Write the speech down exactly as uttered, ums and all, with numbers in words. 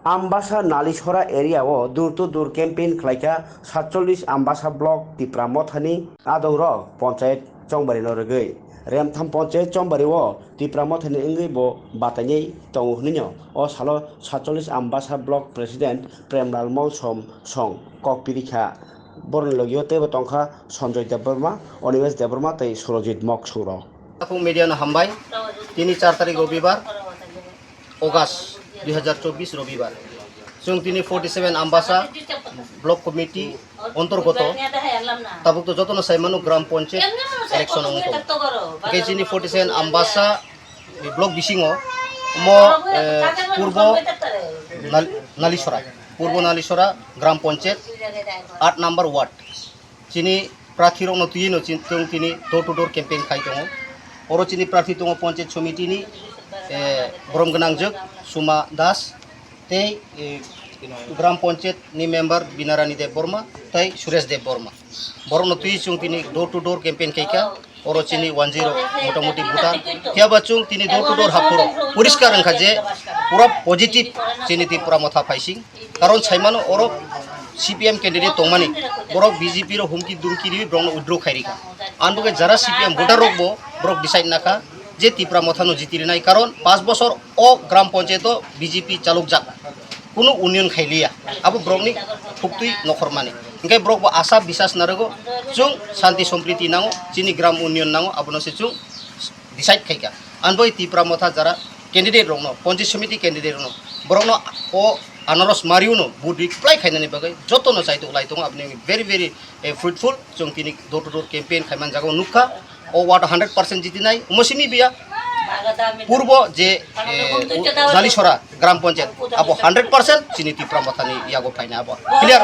Ambasa Nalisora area o door to door campaign khlaikha satchollis Ambasa block Tipra Mothani adongrok ponchayat chongbari no rwgwi. Remtham ponchayat chongbari o Tipra Mothani wngwi bo batainai tongo hwnwi no o salo satchollis Ambasa block president Premlal Molsom song kok pirikha. Boroni logio teibo tongkha Sanjoy Debbarma, Animesh Debbarma tei Surojit Mok songrok. Takhuk media no hambai. Tini char tarik Robibar, August dui hazar chobbish Robibar. Chwng tini forty seven Ambasa Block Committee ontorgoto tabuk to jotono saimano Gram Panchayat election wngkha. Hwnkhe chini forty seven Ambasa block bisingo omo, eh, purbo Nal-, Nalisora, purbo Nalisora Gram Panchayat aat number ward. Chini prarthi rokno twiwi no chin-, chwng tini door to door campaign khai tongo. Oro chini prarthi tongo Panchayat Somiti ni, eh, borom gwnangjwk Suma Das tei, eh, Gram Panchayat ni member Binarani Debbarma tei Suresh Debbarma. Borokno twiwi chwng tini door to door campaign khaikha. Oro chini one zero motamoti voter. Phiya ba chwng tini door to door haphuru poriskar wngkha je pura positive chini Tipra Motha phaising. Karon saimano oro C P M candidate tongmani, borok B J P rok humki dumki riwi borokno withdraw khairikha. Ang bo khe jara C P M voter rokbo borok decide nakha je Tipra Mothano jitirinai, karon paanch bosor o Gram Panchayat o B J P chalokjak, kunu union khailiya, abo borokni phuktwi nokhormani. Hwnkhe borokbo asa bisas narwgo, chwng shanti sompriti nango, chini gram union nango, abono se chwng decide khaikha. Ang bo Tipra Motha jara candidate rokno, Panchayat Somiti candidate rokno, borokno o anaros mariuno vote ri kwplai khainani bagwi jotono chaitok lai tongo, aboni very, very, eh, fruitful. Chwng tini door to door campaign khaiman jaga o nukha. O ward hundred percent jitinai, omo simi biya purbo je, eh, Nalisora Gram Panchayat, abo hundred percent chini Tipra Mothani yago phaina abo clear.